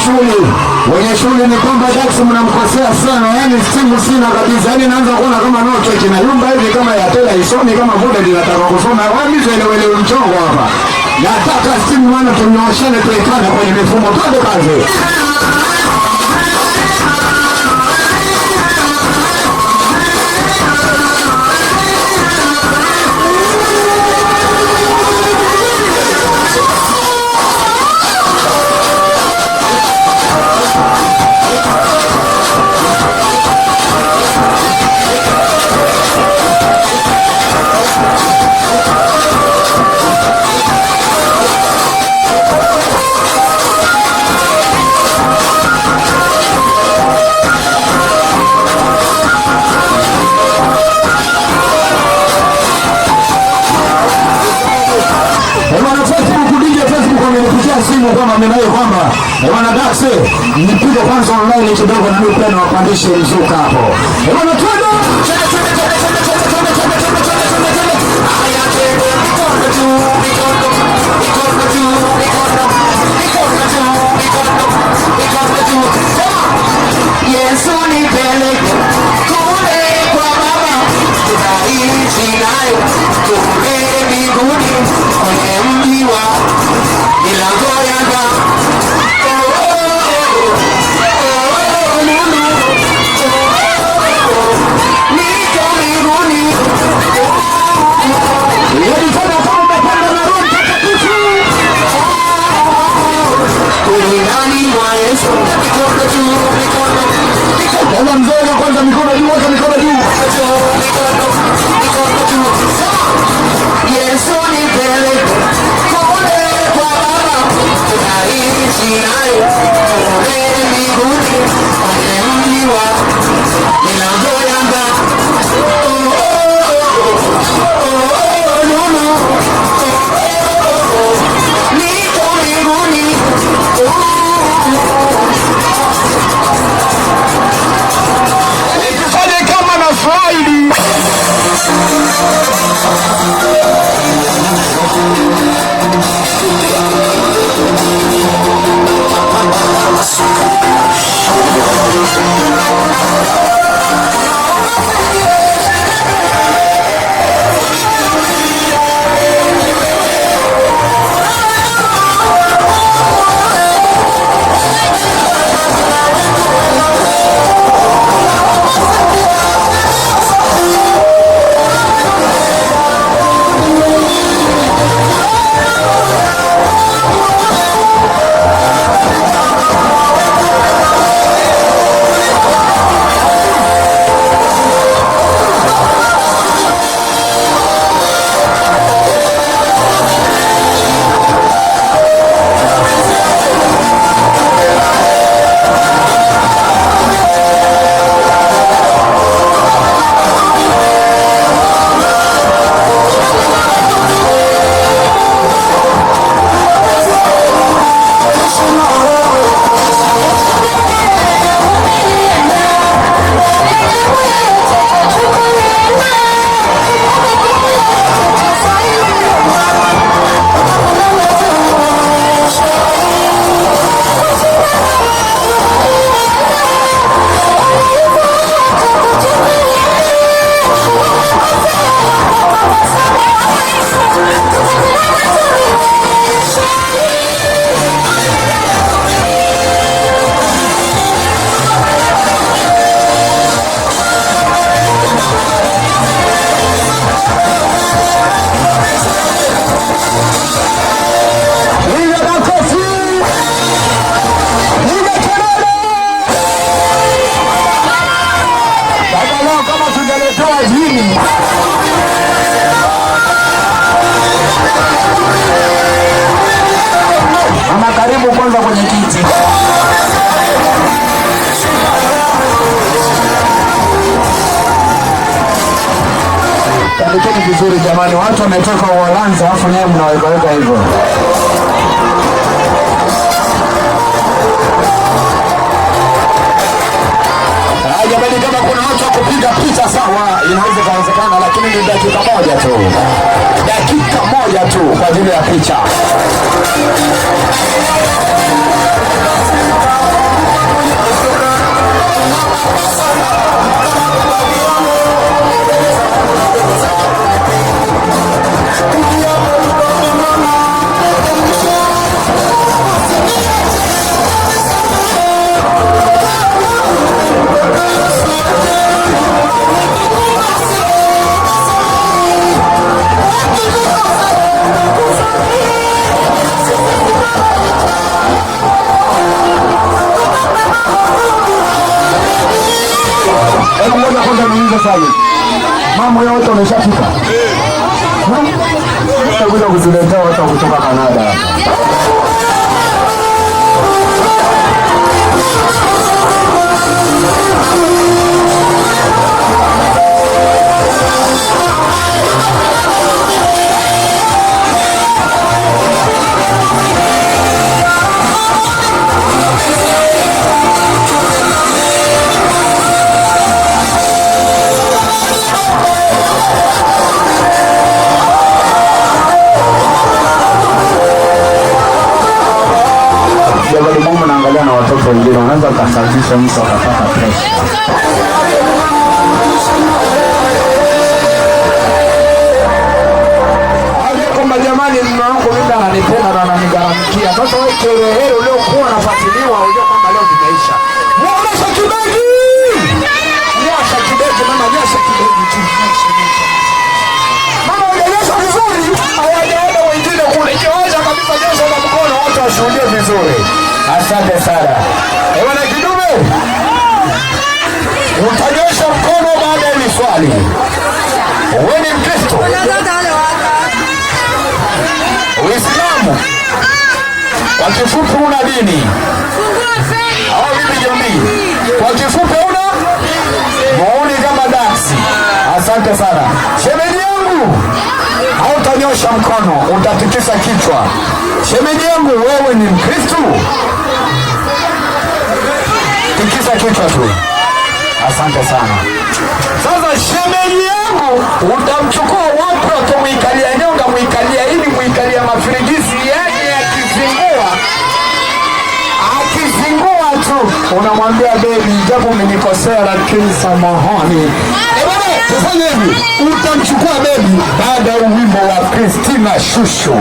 shughuli, wenye shughuli ni kwamba Dax mnamkosea sana, yani simu sina kabisa, yani naanza kuona kama network inayumba hivi, kama ya tela isomi, kama muda linataka kusoma. Mimi sielewelewi mchongo hapa. Nataka simu maana tunyooshane, tuekane kwenye mifumo, twende kazi. Bwana Facebook, DJ Facebook amenipigia simu kwamba amedai kwamba bwana Dax, nipige kwanza online kidogo na mimi pia niwapandishe mzuka hapo. Bwana twende. Yesu nipeleke kule kwa Baba, tutaishi naye kule mbinguni, kwenye mji wa milango ya dhahabu. Oh, oh, oh, oh, Lulu. Oh, oh, oh, niko mbinguni. Yaani tena kama umepanda na Roho Mtakatifu. Kule ndani mwa Yesu. Mikono juu, mikono, mikono Kwanza mzee, kwanza mikono juu, weka mikono juu. juu, mikono, mikono juu. Yesu nipeleke kule kwa Baba, tutaishi naye kule mbinguni, kwenye mji wa milango ya dhahabu. Oh, oh, oh, oh, Lulu. Oh, oh, oh, niko mbinguni. Oh, Tufanye kama na slide. Piga makofi. Piga kelele. Sasa leo kama tungeletewa jini. Mama, karibu kwanza kwenye kiti. Tandikeni vizuri jamani, watu wametoka Uholanzi alafu nyewe mnawekaweka hivyo. Ah, jamani, kama kuna watu wa kupiga picha sawa, inaweza ikawezekana, lakini ni dakika moja tu, dakika moja tu kwa ajili ya picha. Watoto wameshafika. Tutakuja kutuletea watu wa kutoka Kanada hapa. Jamani, Mungu naangalia na watoto wengine, wanaweza kusababisha mtu akapata pressure. Ajue kwamba jamani, mume wangu mimi ananipenda na ananigharamikia. Sasa wewe kiherehere uliokuwa unafuatiliwa, unajua kwamba leo vimeisha. Muonesha kibegi! Nyosha kibegi mama, nyosha kibegi tu. Nyosha, nyosha. Mama hujanyosha vizuri, hawajaona wengine kule. Nyosha kabisa, nyosha na mkono watu washuhudie vizuri. Asante sana. Eh, bwana kidume. Utanyosha mkono baada ya hili swali. Wewe ni Mkristo? Uislamu? Kwa kifupi una dini au vipi jamii? Kwa kifupi una muuni kama daksi. Asante sana shemeji yangu, hautanyosha mkono, utatikisa kichwa. Shemeji yangu, wewe ni Mkristo? Tikisa kichwa tu. Asante sana. Sasa shemeji yangu utamchukua wapi? Wakamwikalia nyonga, mwikalia hivi, mwikalia mafirigisi, yani akizingua, akizingua tu unamwambia baby, japo umenikosea lakini samahani. Eh bwana, tufanye hivi, utamchukua baby baada ya wimbo wa Christina Shusho.